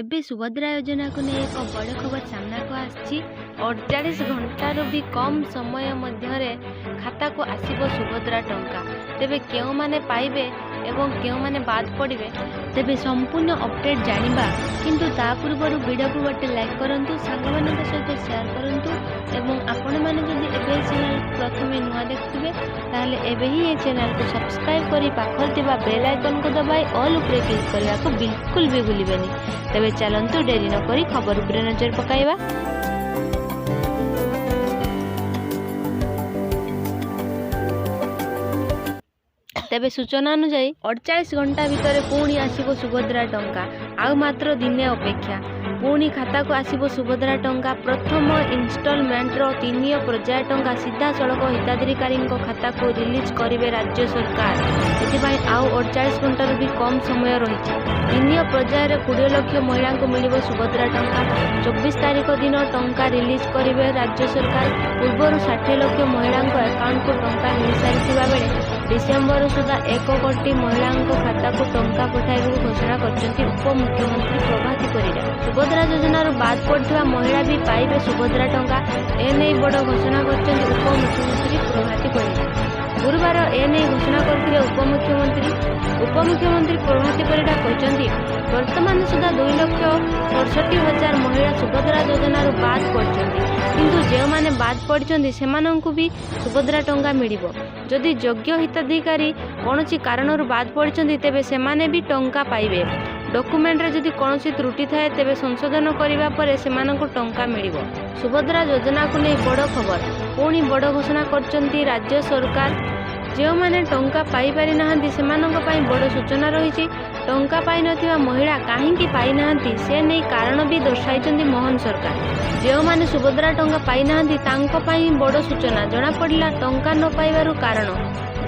ଏବେ ସୁଭଦ୍ରା ଯୋଜନାକୁ ନେଇ ଏକ ବଡ଼ ଖବର ସାମ୍ନାକୁ ଆସିଛି। 48 ଘଣ୍ଟାରୁ ବି କମ୍ ସମୟ ମଧ୍ୟରେ ଖାତାକୁ ଆସିବ ସୁଭଦ୍ରା ଟଙ୍କା। ତେବେ କେଉଁମାନେ ପାଇବେ ଏବଂ କେଉଁମାନେ ବାଦ୍ ପଡ଼ିବେ, ତେବେ ସମ୍ପୂର୍ଣ୍ଣ ଅପଡେଟ୍ ଜାଣିବା। କିନ୍ତୁ ତା ପୂର୍ବରୁ ଭିଡ଼ିଓକୁ ଗୋଟେ ଲାଇକ୍ କରନ୍ତୁ, ସାଙ୍ଗମାନଙ୍କ ସହିତ ସେୟାର କରନ୍ତୁ ଏବଂ ଆପଣମାନେ ଯଦି ଏବେ ଚ୍ୟାନେଲକୁ ପ୍ରଥମେ ନୂଆ ଦେଖୁଥିବେ, ତାହେଲେ ଏବେ ହିଁ ଏ ଚ୍ୟାନେଲକୁ ସବସ୍କ୍ରାଇବ୍ କରି ପାଖରେ ଥିବା ବେଲ୍ ଆଇକନ୍କୁ ଦବାଇ ଅଲ୍ ଉପରେ କ୍ଲିକ୍ କରିବାକୁ ବିଲକୁଲ ବି ଭୁଲିବେନି। ତେବେ ଚାଲନ୍ତୁ, ଡେରି ନକରି ଖବର ଉପରେ ନଜର ପକାଇବା। ତେବେ ସୂଚନା ଅନୁଯାୟୀ, 48 ଘଣ୍ଟା ଭିତରେ ପୁଣି ଆସିବ ସୁଭଦ୍ରା ଟଙ୍କା। ଆଉ ମାତ୍ର ଦିନେ ଅପେକ୍ଷା, ପୁଣି ଖାତାକୁ ଆସିବ ସୁଭଦ୍ରା ଟଙ୍କା। ପ୍ରଥମ ଇନଷ୍ଟଲମେଣ୍ଟର ତିନିୟ ପର୍ଯ୍ୟାୟ ଟଙ୍କା ସିଧାସଳଖ ହିତାଧିକାରୀଙ୍କ ଖାତାକୁ ରିଲିଜ୍ କରିବେ ରାଜ୍ୟ ସରକାର। ଏଥିପାଇଁ ଆଉ 48 ଘଣ୍ଟାରୁ ବି କମ୍ ସମୟ ରହିଛି। ତିନିୟ ପର୍ଯ୍ୟାୟରେ 20 ଲକ୍ଷ ମହିଳାଙ୍କୁ ମିଳିବ ସୁଭଦ୍ରା ଟଙ୍କା। 24 ତାରିଖ ଦିନ ଟଙ୍କା ରିଲିଜ୍ କରିବେ ରାଜ୍ୟ ସରକାର। ପୂର୍ବରୁ 60 ଲକ୍ଷ ମହିଳାଙ୍କ ଆକାଉଣ୍ଟକୁ ଟଙ୍କା ମିଳିସାରିଥିବା ବେଳେ ଡିସେମ୍ବର ସୁଦ୍ଧା 1 କୋଟି ମହିଳାଙ୍କ ଖାତାକୁ ଟଙ୍କା ପଠାଇବାକୁ ଘୋଷଣା କରିଛନ୍ତି ଉପମୁଖ୍ୟମନ୍ତ୍ରୀ ପ୍ରଭାତୀ ପରିଡ଼ା। ସୁଭଦ୍ରା ଯୋଜନାରୁ ବାଦ୍ ପଡ଼ିଥିବା ମହିଳା ବି ପାଇବେ ସୁଭଦ୍ରା ଟଙ୍କା। ଏନେଇ ବଡ଼ ଘୋଷଣା କରିଛନ୍ତି ଉପମୁଖ୍ୟମନ୍ତ୍ରୀ ପ୍ରଭାତୀ ପରିଡ଼ା। ଗୁରୁବାର ଏନେଇ ଘୋଷଣା କରିଥିଲେ ଉପମୁଖ୍ୟମନ୍ତ୍ରୀ। ଉପମୁଖ୍ୟମନ୍ତ୍ରୀ ପ୍ରଭାତୀ ପରିଡ଼ା କହିଛନ୍ତି, ବର୍ତ୍ତମାନ ସୁଦ୍ଧା 2,67,000 ମହିଳା ସୁଭଦ୍ରା ଯୋଜନାରୁ ବାଦ୍ ପଡ଼ିଛନ୍ତି। କିନ୍ତୁ ଯେଉଁମାନେ ବାଦ୍ ପଡ଼ିଛନ୍ତି, ସେମାନଙ୍କୁ ବି ସୁଭଦ୍ରା ଟଙ୍କା ମିଳିବ। ଯଦି ଯୋଗ୍ୟ ହିତାଧିକାରୀ କୌଣସି କାରଣରୁ ବାଦ୍ ପଡ଼ିଛନ୍ତି, ତେବେ ସେମାନେ ବି ଟଙ୍କା ପାଇବେ। ଡକୁମେଣ୍ଟରେ ଯଦି କୌଣସି ତ୍ରୁଟି ଥାଏ, ତେବେ ସଂଶୋଧନ କରିବା ପରେ ସେମାନଙ୍କୁ ଟଙ୍କା ମିଳିବ। ସୁଭଦ୍ରା ଯୋଜନାକୁ ନେଇ ବଡ଼ ଖବର। ପୁଣି ବଡ଼ ଘୋଷଣା କରିଛନ୍ତି ରାଜ୍ୟ ସରକାର। ଯେଉଁମାନେ ଟଙ୍କା ପାଇପାରି ନାହାନ୍ତି, ସେମାନଙ୍କ ପାଇଁ ବଡ଼ ସୂଚନା ରହିଛି। ଟଙ୍କା ପାଇନଥିବା ମହିଳା କାହିଁକି ପାଇନାହାନ୍ତି, ସେ ନେଇ କାରଣ ବି ଦର୍ଶାଇଛନ୍ତି ମୋହନ ସରକାର। ଯେଉଁମାନେ ସୁଭଦ୍ରା ଟଙ୍କା ପାଇନାହାନ୍ତି, ତାଙ୍କ ପାଇଁ ବଡ଼ ସୂଚନା। ଜଣାପଡ଼ିଲା ଟଙ୍କା ନ ପାଇବାର କାରଣ।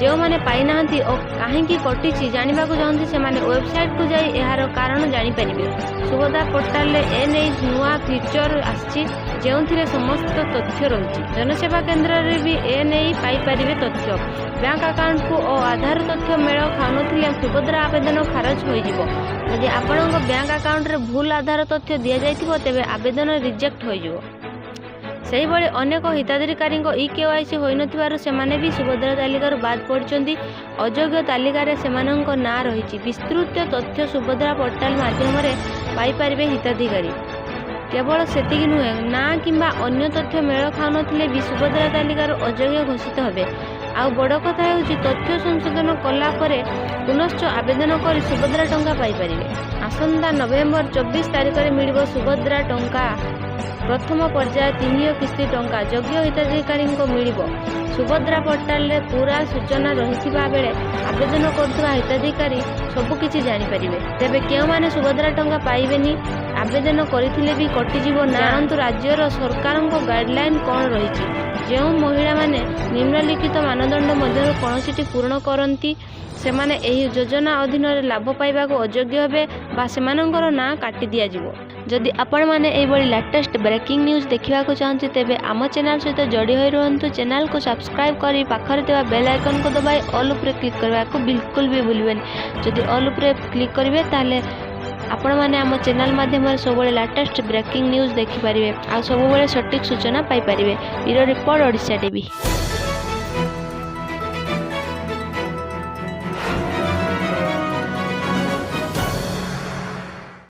ଯେଉଁମାନେ ପାଇନାହାନ୍ତି ଓ କାହିଁକି କଟିଛି ଜାଣିବାକୁ ଚାହୁଁଛନ୍ତି, ସେମାନେ ୱେବସାଇଟକୁ ଯାଇ ଏହାର କାରଣ ଜାଣିପାରିବେ। ସୁଭଦ୍ରା ପୋର୍ଟାଲରେ ଏନେଇ ନୂଆ ଫିଚର ଆସିଛି, ଯେଉଁଥିରେ ସମସ୍ତ ତଥ୍ୟ ରହିଛି। ଜନସେବା କେନ୍ଦ୍ରରେ ବି ଏନେଇ ପାଇପାରିବେ ତଥ୍ୟ। ବ୍ୟାଙ୍କ ଆକାଉଣ୍ଟକୁ ଓ ଆଧାର ତଥ୍ୟ ମେଳ ଖାଉନଥିଲେ ସୁଭଦ୍ରା ଆବେଦନ ଖାରଜ ହୋଇଯିବ। ଯଦି ଆପଣଙ୍କ ବ୍ୟାଙ୍କ ଆକାଉଣ୍ଟରେ ଭୁଲ ଆଧାର ତଥ୍ୟ ଦିଆଯାଇଥିବ, ତେବେ ଆବେଦନ ରିଜେକ୍ଟ ହୋଇଯିବ। ସେହିଭଳି ଅନେକ ହିତାଧିକାରୀଙ୍କ ଇ-କେୱାଇସି ହୋଇନଥିବାରୁ ସେମାନେ ବି ସୁଭଦ୍ରା ତାଲିକାରୁ ବାଦ୍ ପଡ଼ିଛନ୍ତି। ଅଯୋଗ୍ୟ ତାଲିକାରେ ସେମାନଙ୍କ ନାଁ ରହିଛି। ବିସ୍ତୃତ ତଥ୍ୟ ସୁଭଦ୍ରା ପୋର୍ଟାଲ ମାଧ୍ୟମରେ ପାଇପାରିବେ ହିତାଧିକାରୀ। କେବଳ ସେତିକି ନୁହେଁ, ନାଁ କିମ୍ବା ଅନ୍ୟ ତଥ୍ୟ ମେଳ ଖାଉନଥିଲେ ବି ସୁଭଦ୍ରା ତାଲିକାରୁ ଅଯୋଗ୍ୟ ଘୋଷିତ ହେବେ। ଆଉ ବଡ଼ କଥା ହେଉଛି, ତଥ୍ୟ ସଂଶୋଧନ କଲା ପରେ ପୁନଶ୍ଚ ଆବେଦନ କରି ସୁଭଦ୍ରା ଟଙ୍କା ପାଇପାରିବେ। ଆସନ୍ତା ନଭେମ୍ବର 24 ତାରିଖରେ ମିଳିବ ସୁଭଦ୍ରା ଟଙ୍କା। ପ୍ରଥମ ପର୍ଯ୍ୟାୟ ତିନିୟ କିସ୍ତି ଟଙ୍କା ଯୋଗ୍ୟ ହିତାଧିକାରୀଙ୍କୁ ମିଳିବ। ସୁଭଦ୍ରା ପୋର୍ଟାଲରେ ପୂରା ସୂଚନା ରହିଥିବା ବେଳେ ଆବେଦନ କରୁଥିବା ହିତାଧିକାରୀ ସବୁକିଛି ଜାଣିପାରିବେ। ତେବେ କେଉଁମାନେ ସୁଭଦ୍ରା ଟଙ୍କା ପାଇବେନି, ଆବେଦନ କରିଥିଲେ ବି କଟିଯିବ ନା, ଜାଣନ୍ତୁ ରାଜ୍ୟର ସରକାରଙ୍କ ଗାଇଡଲାଇନ କ'ଣ ରହିଛି। ଯେଉଁ ମହିଳାମାନେ ନିମ୍ନଲିଖିତ ମାନଦଣ୍ଡ ମଧ୍ୟରୁ କୌଣସିଟି ପୂରଣ କରନ୍ତି, ସେମାନେ ଏହି ଯୋଜନା ଅଧୀନରେ ଲାଭ ପାଇବାକୁ ଅଯୋଗ୍ୟ ହେବେ ବା ସେମାନଙ୍କର ନାଁ କାଟି ଦିଆଯିବ। ଯଦି ଆପଣମାନେ ଏହିଭଳି ଲାଟେଷ୍ଟ ବ୍ରେକିଂ ନ୍ୟୁଜ୍ ଦେଖିବାକୁ ଚାହୁଁଛନ୍ତି, ତେବେ ଆମ ଚ୍ୟାନେଲ ସହିତ ଯୋଡ଼ି ହୋଇ ରୁହନ୍ତୁ। ଚ୍ୟାନେଲକୁ ସବସ୍କ୍ରାଇବ୍ କରି ପାଖରେ ଥିବା ବେଲ୍ ଆଇକନ୍କୁ ଦବାଇ ଅଲ୍ ଉପରେ କ୍ଲିକ୍ କରିବାକୁ ବିଲକୁଲ ବି ଭୁଲିବେନି। ଯଦି ଅଲ୍ ଉପରେ କ୍ଲିକ୍ କରିବେ, ତାହେଲେ ଆପଣମାନେ ଆମ ଚ୍ୟାନେଲ ମାଧ୍ୟମରେ ସବୁବେଳେ ଲାଟେଷ୍ଟ ବ୍ରେକିଂ ନ୍ୟୁଜ୍ ଦେଖିପାରିବେ ଆଉ ସବୁବେଳେ ସଠିକ୍ ସୂଚନା ପାଇପାରିବେ। Bureau report, Odisha TV.